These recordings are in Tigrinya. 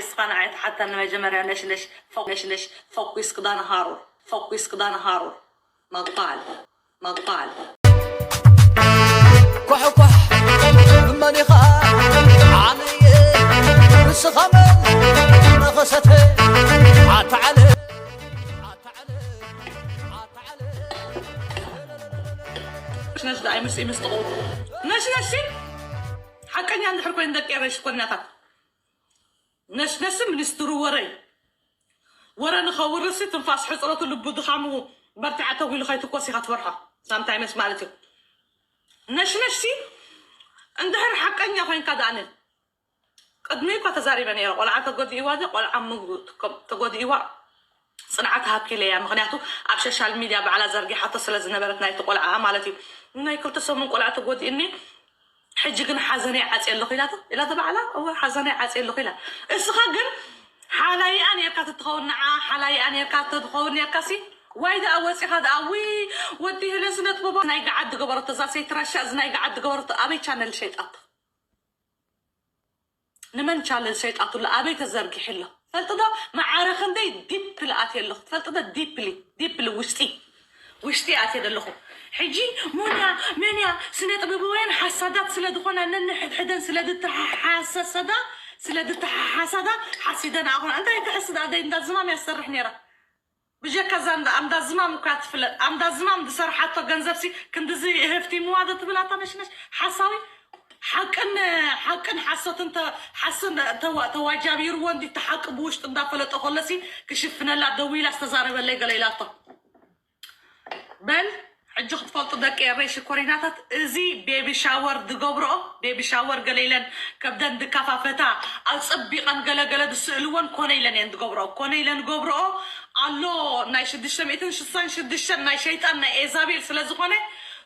እስኻ ንዓይ ትሓተኒ መጀመርያ ነሽነሽ፣ ፎ-፣ ነሽነሽ፣ ፎኩስ ክዳን ሃሩር፣ ፎኩስ ክዳን ሃሩር። መባል፣ መባል። ኳሕ ኳሕ፣ መን ኢኻ? ኣነየ፣ ንስኻ መን? መኸሰተ፣ ኣታ ዓለ፣ ኣታ ዓለ፣ ኣታ ዓለ። ነሽነሽ ደኣ ይምስ-፣ ይምስጥቑ። ነሽነሽ፣ ሓቀኛ እንድሕር ኮይኑ ደቂ ኤረይ ሽኮሪናታት። ነሽነሽ ሚኒስትሩ ወረ እዩ። ወረ ንኸውርሲ ትንፋስ ሕፅረቱ ልቡ ድኻሙ በርትዓ ተዊሉ ከይትኮስ ኢኻ ትፈርሖ። ሳምታይምስ ማለት እዩ። ነሽነሽሲ እንድሕር ሓቀኛ ኮይንካ ደኣኒ ቅድሚ እኳ ተዛሪበ ነይረ። ቆልዓ ተጎዲእዋ፣ እዚ ቆልዓ ምግቡ ትከም-፣ ተጎዲእዋ ጽንዓት ሃብኪ ኢለያ። ምኽንያቱ ኣብ ሶሻል ሚድያ ባዕላ ዘርጊሓቶ ስለ ዝነበረት ናይቲ ቆልዓ ማለት እዩ። ናይ ክልተ ሰሙን ቆልዓ ተጎዲእኒ፣ ሕጂ ግን ሓዘነይ ዓጽየ ኣለኹ ኢላቶ፣ ኢላቶ ባዕላ። እወ፣ ሓዘነይ ዓጽየ ኣለኹ ኢላ። እስኻ ግን ሓላይኣ ኔርካ ተትኸውን፣ ንዓ ሓላይኣ ኔርካ ተትኸውን ኔርካ ሲ፣ ዋይ ደኣ ወጺኻ ደኣ፣ ውይ፣ ወዲ ሄለን ስነ ጥበባ ናይ ገዓት ዝገበረቶ፣ እዛ ሰይቲ ራሻ፣ እዚ ናይ ገዓት ዝገበረቶ ኣበይ ቻነል ሸይጣቶ? ንመን ቻነል ሸይጣትሉ? ኣበይ ተዘርጊሑ ኣሎ? ፈልጥ ዶ? ማዕረ ክንደይ ዲፕሊ ኣትየ ኣለኹ። ፈልጥ ዶ? ዲፕሊ፣ ዲፕሊ ውሽጢ፣ ውሽጢ ኣትየ ዘለኹ። ሕጂ ሞንያ፣ መንያ፣ ስነ ጥበባውያን ሓሳዳት ስለ ዝኾና፣ ነንሕድሕደን ስለ ዝተሓሓሰሰዳ፣ ስለ ዝተሓሓሳዳ፣ ሓሲደን ኣኹና። እንታይ ክሕስዳ? ኣደይ እንዳ ዝማም እያ ትሰርሕ ነይራ። ብጀካ እዛ እንዳ ኣምዳ ዝማም እኳ ትፍለጥ። ኣምዳ ዝማም ዝሰርሓቶ ገንዘብ ሲ ክንድዚ ህፍቲምዋ ዶ ትብል ኣታ ነሽነሽ? ሓሳዊ። ሓቅን፣ ሓቅን ሓሶትን ተ-፣ ሓስን ተዋ-፣ ተዋጃቢርዎ እንዲ፣ እቲ ሓቂ ብውሽጡ እንዳፈለጠ ከሎ ሲ ክሽፍነላ ደዊላ ዝተዛረበለይ ገለ ኢላቶ። በል ሕጂ ክትፈልጡ ደቂ ኤረይ ሽኮሪናታት፣ እዚ ቤቢ ሻወር ዝገብርኦ፣ ቤቢ ሻወር ገለ ኢለን ከብደን ድካፋፈታ፣ ኣጸቢቐን ገለ ገለ ዝስእልወን ኮነ ኢለን እየን ዝገብርኦ። ኮነ ኢለን ዝገብርኦ ኣሎ። ናይ ሽዱሽተ ሚእትን ሽሳን ሽዱሽተን ናይ ሸይጣን ናይ ኤዛቤል ስለ ዝኾነ፣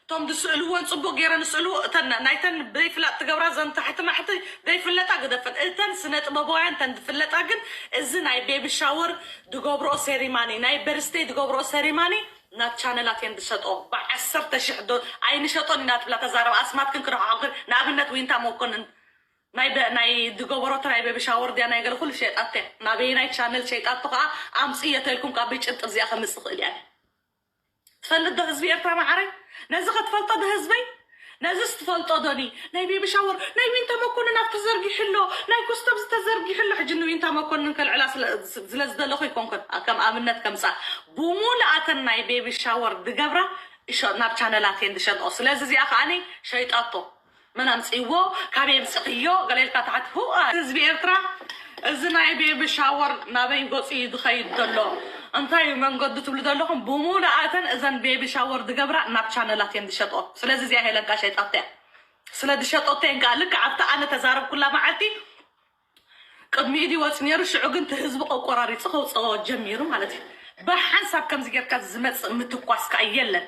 እቶም ዝስእልወን ጽቡቕ ገይረን ዝስእልዎ፣ እተን ናይተን ዘይፍላጥ ትገብራ፣ ዘን ታሕቲ ማሕቲ ዘይፍለጣ ግደፈን። እተን ስነ ጥበባውያን እተን ዝፍለጣ ግን፣ እዚ ናይ ቤቢ ሻወር ዝገብርኦ ሴሪማኒ፣ ናይ በርዝደይ ዝገብርኦ ሴሪማኒ ናብ ቻነላት እየን ዝሸጥኦ። ብዓሰርተ ሽሕ ዶ-፣ ኣይንሸጦን ኢና ትብላ ተዛረባ። ኣስማትክን ክረሓሕኽን፣ ንኣብነት ዊንታ መኮንን ናይ በ-፣ ናይ ዝገበረቶ ናይ ቤቢ ሻወር ድያ ናይ ገለ ኩሉ ሸይጣቶ እያ። ናበየናይ ቻነል ሸይጣቶ ከኣ ኣምጽእዮ ተልኩም ካብ ብጭብጢ እዚኣ ከምጽእ እኽእል እያ። ትፈልጥ ዶ ህዝቢ ኤርትራ መዓረይ? ነዚ ከትፈልጦ ዶ ህዝበይ? ነዚስ ትፈልጦ ዶኒ? ናይ ቤቢ ሻወር ናይ ዊንታ መኮንን ኣብ ተዘርጊሑ ኣሎ፣ ናይ ኩስቶብ ዝተዘርጊሑ ኣሎ። ሕጂ ንዊንታ መኮንን ከልዕላ ስለ፣ ስለ ዝደለኹ ኣይኮንኩን፣ ከም ኣብነት ከምጻ። ብሙሉኣተን ናይ ቤቢ ሻወር ዝገብራ እሾ-፣ ናብ ቻነላት እየን ዝሸጥኦ። ስለዚ እዚኣ ከኣኒ ሸይጣቶ። መን ኣምጽእዎ? ካበይ ኣምጽእኽዮ? ገለ ኢልካ ተሓት። ህዋ ህዝቢ ኤርትራ፣ እዚ ናይ ቤቢ ሻወር ናበይ ገጹ እዩ ዝኸይድ ዘሎ? እንታይ እዩ መንገዱ ትብሉ ዘለኹም? ብሙሉኣተን እዘን ቤቢ ሻወር ዝገብራ ናብ ቻነላት እየን ዝሸጥኦ። ስለዚ እዚኣ ሄለንካ ሸይጣቶ እያ። ስለ ዝሸጠቶ እየን ከኣ ልክዕ ኣብቲ ኣነ ተዛረብኩላ መዓልቲ ቅድሚኡ ድዩ ወፂ ነይሩ? ሽዑ ግን እቲ ህዝቢ ቆቆራሪፁ ከውፅኦ ጀሚሩ ማለት እዩ። ብሓንሳብ ከምዚ ጌርካ ዝመፅእ ምትኳስ ከኣ የለን።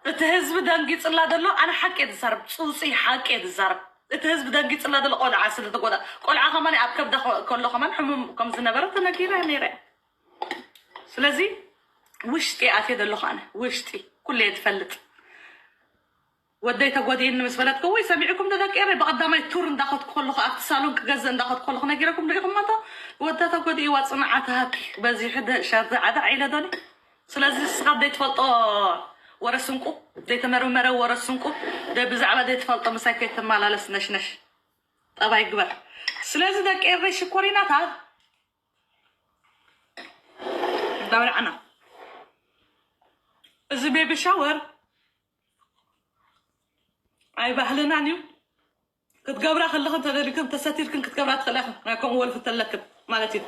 እቲ ህዝቢ ደንጊፅላ ዘሎ፣ ኣነ ሓቂ እየ ዝዛረብ፣ ፅውፅይ ሓቂ እየ ዝዛረብ። እቲ ህዝቢ ደንጊፅላ ዘሎ ቆልዓ ስለ ተጎዳ፣ ቆልዓ ከማን ኣብ ከብዳ ከ-፣ ከሎ ከማን ሕሙም ከም ዝነበረ ተነጊረ ነይረ። ስለዚ ውሽጢ ኣትየ ዘለኹ ኣነ፣ ውሽጢ ኩሉ እየ ዝፈልጥ። ወደይ ተጎዲእኒ ምስ በለትከ፣ ወይ ሰሚዕኩም ዶ ደቂ ኤረይ? ብቐዳማይ ቱር እንዳኸድኩ ከለኹ፣ ኣብቲ ሳሎን ክገዝእ እንዳኸድኩ ከለኹ ነጊረኩም ዶ ኢኹም? ኣታ ወዳ ተጎዲእዋ፣ ጽንዓት ሃብኪ፣ በዚሑ ደ-፣ ሸርዚ ዓዳ ዒለ ዶኒ። ስለዚ ንስኻ ዘይትፈልጦ ወረ ስንቁ፣ ዘይተመርመረ ወረ ስንቁ፣ ደ-፣ ብዛዕባ ዘይትፈልጦ ምሳይ ከይትመላለስ ነሽነሽ። ጠባይ ግበር። ስለዚ ደቂ ኤረይ ሽኮሪናታት፣ እንዳበላዕና፣ እዚ ቤቢ ሻወር ኣይ ባህልናን እዩ። ክትገብራ ከለኽን ተደሊክን ተሰቲርክን ክትገብራ ትኽእላ ኢኽን፣ ናይ ከምኡ ወልፊ ተለክን ማለት እዩ።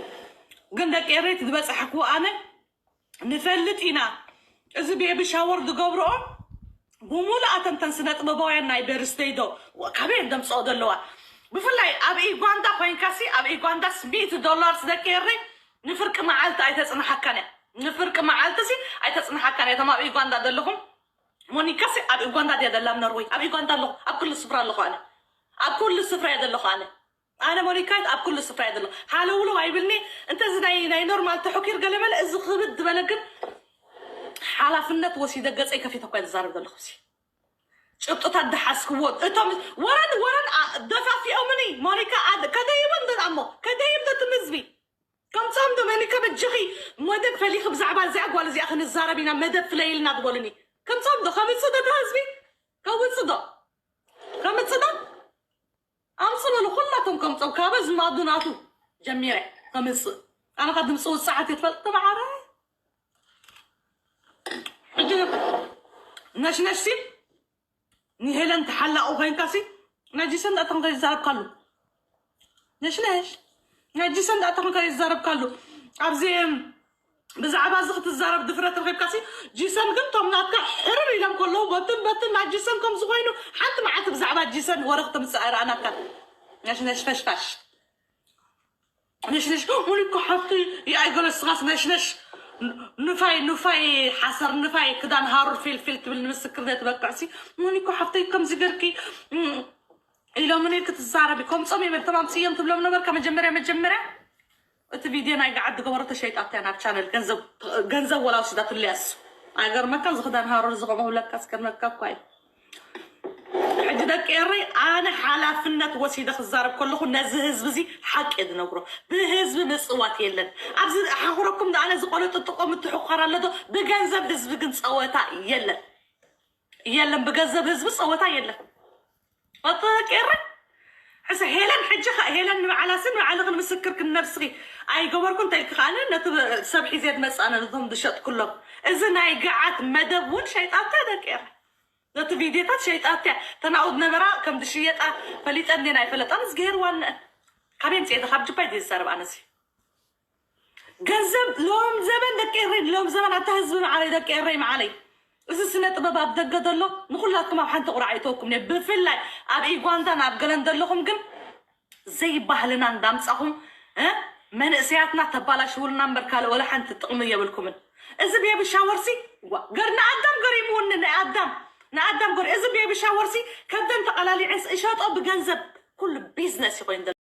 ግን ደቂ ኤረይ ዝበጻሕክዎ ኣነ ንፈልጥ ኢና። እዚ ቤቢ ሻወር ዝገብርኦ ብሙሉኣተን ተን ስነ ጥበባውያን ናይ በርዝደይ ዶ ወ-፣ ካበይ እየን ደምጽኦ ዘለዋ? ብፍላይ ኣብ ኢጓንዳ ኮይንካሲ፣ ኣብ ኢጓንዳስ ሚእቲ ዶላርስ ደቂ ኤረይ ንፍርቂ መዓልቲ ኣይተጽንሓካን እያ። ንፍርቂ መዓልቲ ሲ ኣይተጽንሓካን እያ። እቶም ኣብ ኢጓንዳ ዘለኹም፣ ሞኒካ ሲ ኣብ ኢጓንዳ ድያ ዘላ? ኣብ ኖርወይ። ኣብ ኢጓንዳ ኣለኹ። ኣብ ኩሉ ስፍራ ኣለኹ ኣነ። ኣብ ኩሉ ስፍራ እየ ዘለኹ ኣነ። ኣነ ሞኒካይት ኣብ ኩሉ ስፍራ እየ ዘለኹ። ሃለውለው ኣይብልኒ። እንተ እዚ ናይ፣ ናይ ኖርማል ተሕኪር ገለ መለ፣ እዚ ክብድ ዝበለ ግን ሓላፍነት ወሲደ ገጸይ ከፊተ እኳ እየ ዝዛረብ ዘለኹ ሲ። ጭብጥታት ዝሓዝክዎ እቶም ወረን፣ ወረን ኣ-፣ ደፋፊኦምኒ። ሞኒካ ኣ-፣ ከደይቦን ደኣ እሞ፣ ከደይም ትም ህዝቢ ከምጾም ዶ መኒካ በጅኺ መደብ ፈሊኺ ብዛዕባ እዚኣ ጓል እዚኣ ክንዛረብ ኢና መደብ ፍለይልና ትበሉኒ። ከምጾም ዶ ከምጽእ ዶ ህዝቢ ከምጽእ ዶ ከምጽእ ዶ ኣምጽእ በሉ ኩላቶም ከምጾም ካበ ዝማዱ ናቱ ጀሚረ ከምጽእ ኣነ ካ ድምፂ ውፅዓት እየ ትፈልጥ ተመዓረ ሕጂ ነሽነሽ ሲ ንሄለን ተሓላቑ ኮይንካ ሲ ናይ ጂሰን ዳእተን ከይዛረብካሉ ነሽነሽ ናይ ጂሰን ዳእተን ከይዛረብካሉ ኣብዚ ብዛዕባ እዚ ክትዛረብ ድፍረት ረኺብካ ሲ ጂሰን ግን ቶም ናትካ ሕርር ኢሎም ከለዉ በትን በትን ናይ ጂሰን ከም ዝኾይኑ ሓንቲ መዓልቲ ብዛዕባ ጂሰን ወረ ክተምፅእ ኣይረኣናካን ነሽነሽ ፈሽፋሽ ነሽነሽ ሙኒኮ ሓፍቲ ይኣይ ገለ ስኻስ ነሽነሽ ንፋይ ንፋይ ሓሰር ንፋይ ክዳን ሃሩር ፊልፊል ትብል ንምስክርነት በቅዕሲ ሙኒኮ ሓፍተይ ከምዚ ገርኪ ኢሎምን ክትዛረቢ ከምፆም እዮም ተማምፅዮም ትብሎም ነበርካ መጀመርያ መጀመርያ እቲ ቪድዮ ናይ ገዓት ዝገበረቶ ሸይጣት እያ ናብ ቻነል ገንዘብ ወላ ወስዳትለያስ ኣይገርመካ ዝክዳን ሃሩር ዝኸምብለካ ዝገርመካ እኳ እዩ ሕጂ ደቂ ኤረይ ኣነ ሓላፍነት ወሲደ ክዛረብ ከለኹ ነዚ ህዝቢ እዚ ሓቂ እየ ዝነግሮ ብህዝቢ ምፅዋት የለን ኣብዚ ሓኽረኩም ኣነ ዝቆለጥጥቆ ምትሕኳር ኣለዶ ብገንዘብ ህዝቢ ግን ፀወታ የለን የለን ብገንዘብ ህዝቢ ፀወታ የለን ደቂ ኤረይ ሕዚ ሄለን ሕጂ ኸ ሄለን ንባዕላ ሲ ንባዕልኽን ምስክርክን ነብስኺ ኣይገበርኩ እንተ ኢልኪ ከዓነ ነቲ ሰብ ሒዘ ዝመፅእ ኣነ ነቶም ዝሸጥኩሎም እዚ ናይ ገዓት መደብ እውን ሸይጣታ ደቂ ኤረይ ነቲ ቪድዮታት ሸይጣትያ ተናኡ ዝነበራ ከም ዝሽየጣ ፈሊጠ እንዴ ናይ ፈለጣን ዝገሄር ዋንአን ካበይ ምፅኤ ካብ ጅባይ ድየ ዝዛረብ ኣነሲ ገንዘብ ሎም ዘበን ደቂ ኤረይ ሎም ዘበን ኣታ ህዝቢ መዓለይ ደቂ ኤረይ መዓለይ እዚ ስነ ጥበብ ኣብ ደገ ዘሎ ንኩላትኩም ኣብ ሓንቲ ቁራዕ ይተወኩም እየ ብፍላይ ኣብ ኢጓንዳን ኣብ ገለን ዘለኹም ግን ዘይባህልና እንዳምፃኹም እ መንእሰያትና ተባላሽውልና እምበር ካልእ ወላ ሓንቲ ጥቕሚ የብልኩምን እዚ ቤቢ ሻወርሲ ዋ ገር ንኣዳም ገሪምውኒ ናይ ኣዳም ንኣዳም ገሪ እዚ ቤቢ ሻወርሲ ከብደን ተቐላሊዐንስ እሸጦ ብገንዘብ ኩሉ ቢዝነስ ይኮይን